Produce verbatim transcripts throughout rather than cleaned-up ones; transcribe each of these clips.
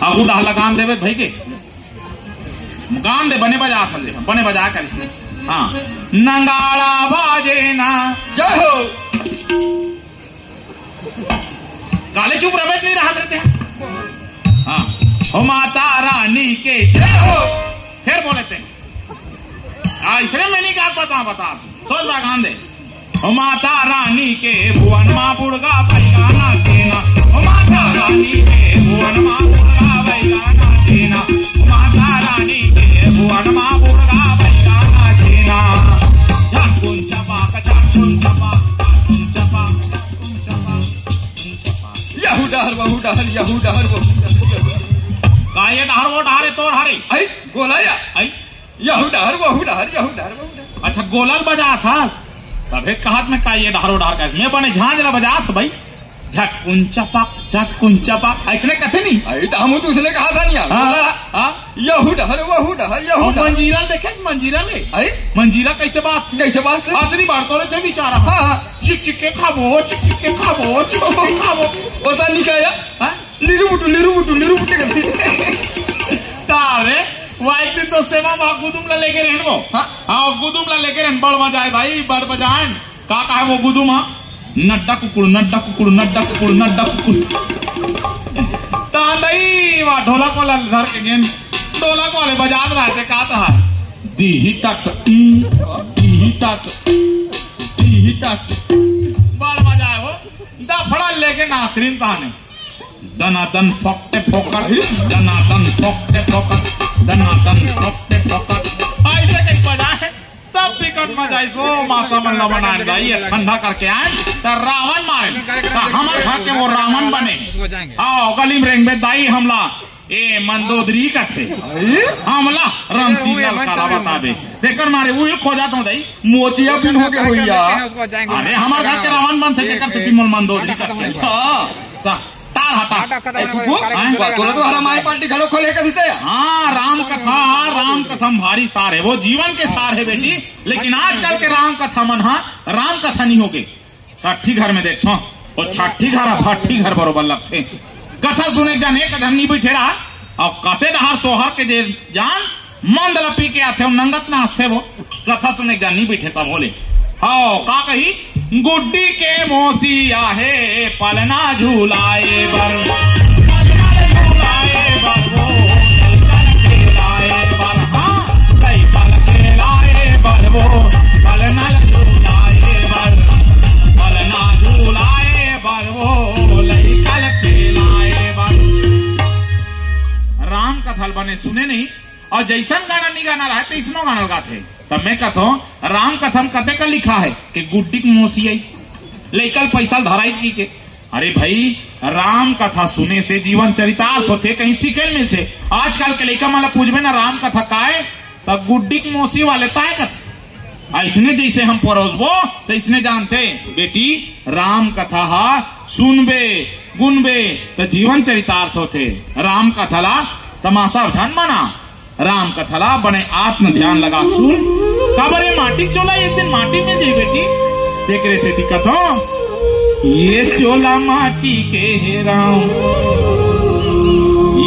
आगू डहर ला गान देबे भाई के। गान दे, बने बजा कर ले, बने बजा कर इसने। हाँ। नगाड़ा बाजे ना। जय हो। काले चुप रहे, नहीं रहा करते हैं। हाँ। हो माता रानी के जय हो। फिर बोले थे। हाँ, इसने मैं नहीं कहा, बता, बता। सोच रहा गान दे। ओ माता रानी के भुवन मा बुढ़गा बैगा नाचेना। ओ माता रानी के भुवन मा बुढ़गा बैगा नाचेना। ओ माता रानी के भुवन मा बुढ़गा बैगा नाचेना। चाकुन चपाक, चाकुन चपाक, चाकुन चपाक, चाकुन चपाक। यहू डहर, वहू डहर, यहू डहर, वहू डहर। का ये डहर, वो डहर है, तोर हरे? आई, गोला या। आई? यहू डहर, वहू डहर, यहू डहर, वहू डहर। अच्छा, गोलल बजात हस? तभे कहत में का ये डहर, वो डहर का? मैं बने झांझ ला बजात हस भाई। झक्कुन चपक, झक्कुन चपक, अइसने कथे नहीं? अरे, तो हम दूसरे कहा था नहीं यार। हाँ, बोला, हाँ। यहू डहर, वहू डहर, यहू और डहर। मंजीरा देखे, मंजीरा ले। अरे? मंजीरा कैसे बात? कैसे बात? आदमी बाढ़ तो रहे थे बेचारा। हाँ, हाँ। चिक चिक के खाबो, चिक चिक के खाबो, चिक चिक के खाबो। पता नहीं क्या यार। हाँ? लिरु बुटु, लिरु बुटु, लिरु बुटु करथे। तारे, वो एक दिन तो सेवा मा गुदुम ला लेके रहन वो। हाँ। हाँ, गुदुम ला लेके रहन, बड़ मजा आए भाई, बड़ मजा आए। का कहा वो गुदुम, हाँ? नड्डा कुकुड़, नड्डा कुकुड़, नड्डा कुकुड़, नड्डा कुकुड़। तांदई, वा ढोलक वाला धर के गेन, ढोलक वाले बजात रहते, का था? दीही तट, उम, दीही तट, दीही तट। बड़ मजा आए वो। दफड़ा लेके नासरीन ताने। दनादन फोकटे फोकट, दनादन फोकटे फोकट, दनादन फोकटे फोकट। ऐसे कहीं बजाए, तब बिकट मजा आइस। ओ माता मन ला बनाए दाई, ये ठंडा करके आए, त रावण मारे, त हमर घर के वो रावण बने। आओ, गली में रेंगबे दाई, हमला ए मंदोदरी कथे। हमला रामसीला ला काला बताबे। तेकर मारे उही खोजत हों दाई। मोतिया बिन होगे होइया। अरे, हमर घर के रावण बनथे, तेकर सेती मोला मंदोदरी कथे। हाँ। ता, तार हटा। ए, कुकु, हाँ? तोला तो हमारी पार्टी घलो खोले का दीते। हाँ, राम कथा, राम कथा में भारी सार हे, वो जीवन के सार हे बेटी। लेकिन आजकल के राम कथा मन हा राम कथा नहीं होगे। सट्ठी घर में देखथो, वो छट्ठी घर, फट्ठी घर बरोबर लगथे। कथा सुने के जान एक झन नहीं बैठे रहा, और कते डहर सोहर के जे जान मंद ल पी के आथे, नंगत नाचथे वो। कथा सुने के जान नहीं बैठे तब बोले, "हव, का कही? गुड्डी के मोसी आहे, पलना झुलाए बर, पलना झुलाए बर वो, लइका ल खेलाए बर, हाँ, लइका ल खेलाए बर वो, पलना झुलाए बर, पलना झुलाए बर वो, लइका ल खेलाए बर।" राम कथा ल बने सुने नहीं, और जैसन गाना नहीं गाना रहे, तैसनो गाना गाथे। तब मैं कहता हूँ, राम कथा में कते का लिखा है कि गुड्डी के मोसी आइस, लइका ल पैसा ल धराइस की के। अरे भाई, राम कथा सुने से जीवन चरितार्थ होथे, कहीं सीखे ल मिलथे। आजकल के लइका मन ला पूछबे ना राम कथा का हे, त गुड्डी के मोसी वाले ताय कथे। अइसने जैसे हम परोसबो, त इसने जानथे, बेटी, राम कथा हा सुनबे, गुनबे, त जीवन चरितार्थ होथे। राम कथा ला तमाशा झन बना, राम कथा ला बने आत्म ध्यान लगा सुन। काबर ये माटी के चोला एक दिन माटी में जाही बेटी। तेकरे सेती कथो, ये चोला माटी के हे राम,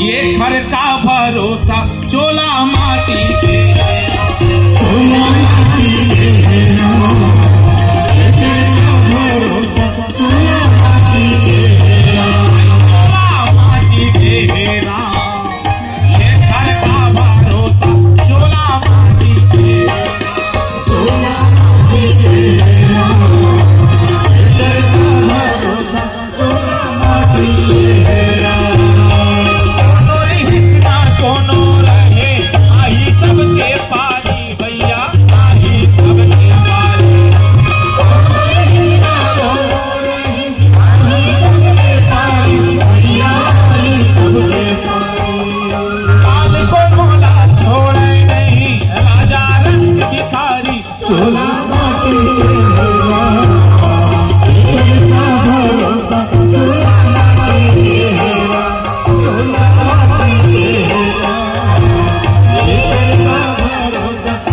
ये घर का भरोसा, चोला माटी के।